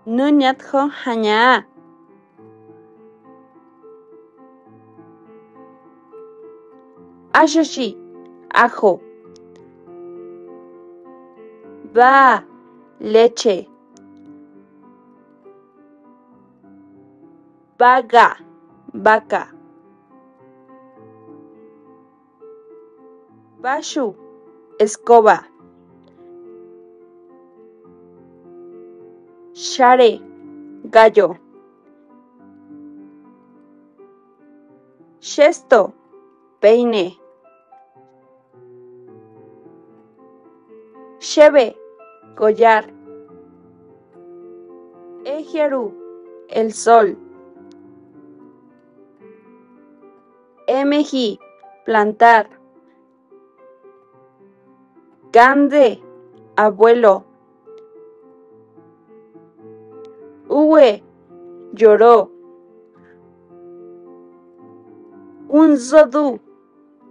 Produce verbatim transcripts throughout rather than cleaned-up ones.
Nuñatjo hañaá. Áxaxi, ajo. Baa, leche. Baga, vaca. Baxu, escoba. Xare, gallo. Xesto, peine. Xebe, collar. Ejeru, el sol. Emeji, plantar. Gande, abuelo. Uwe, lloró. Unzodu,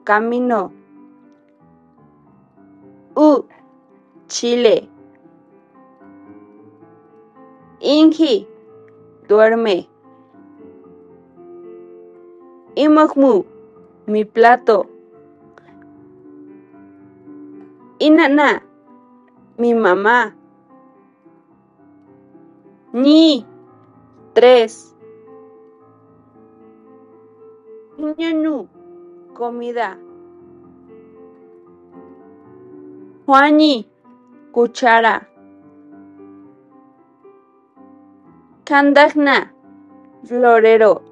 camino. U, chile. Inji, duerme. Imojmu, mi plato. Inana, mi mamá. Ñi, tres. Iñanu, comida. Juañi, cuchara. Kandajna, florero.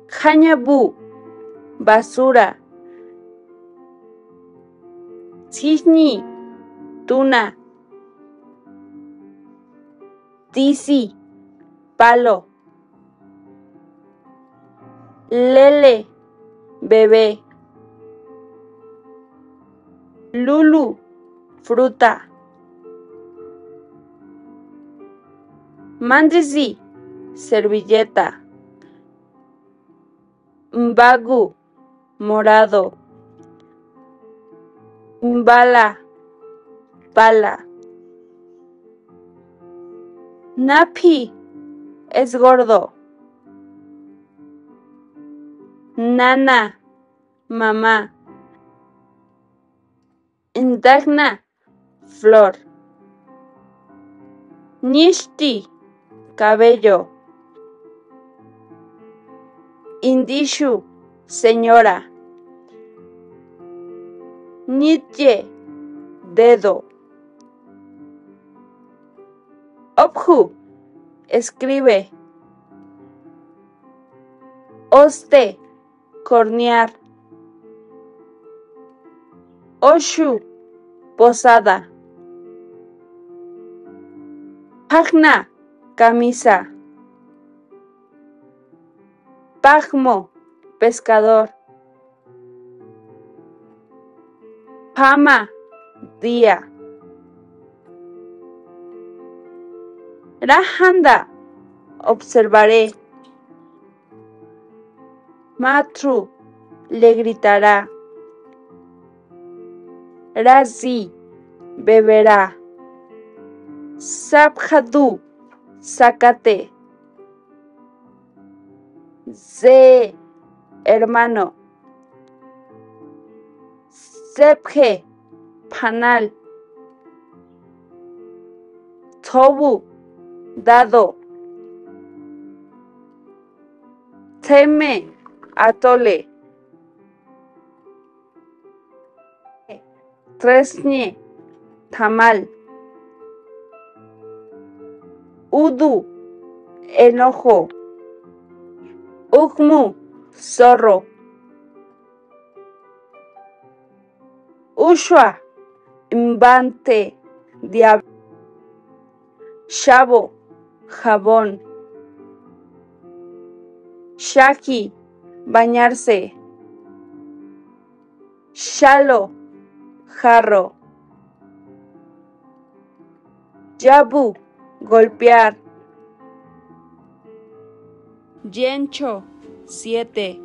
Jañabu, basura. Sijni, tuna. Tisi, palo. Lele, bebé. Lulu, fruta. Mandisi, servilleta. Mbagu, morado. Mbala, pala. Napi, es gordo. Nana, mamá. Ndagna, flor. Nishti, cabello. Indishu, señora. Nitye, dedo. Ophu, escribe. Oste, cornear. Oshu, posada. Pagna, camisa. Pagmo, pescador. Pama, día. Rahanda, observaré. Matru, le gritará. Razi, beberá. Sabhadu, zacate. Ze, hermano. Zebhe, panal. Tobu, dado. Teme, atole. Tresni, tamal. Udu, enojo. Ukmu, zorro. Ushua, embante, diablo. Shabo, jabón. Shaki, bañarse. Shalo, jarro. Yabu, golpear. Yencho, siete.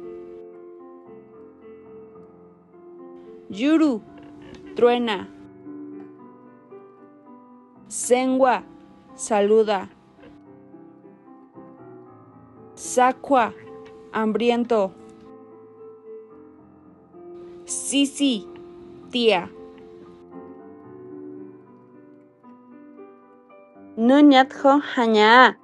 Yuru, truena. Sengua, Saluda. Sakwa. Hambriento. Sisi. Tía. Nünyat ho hanya.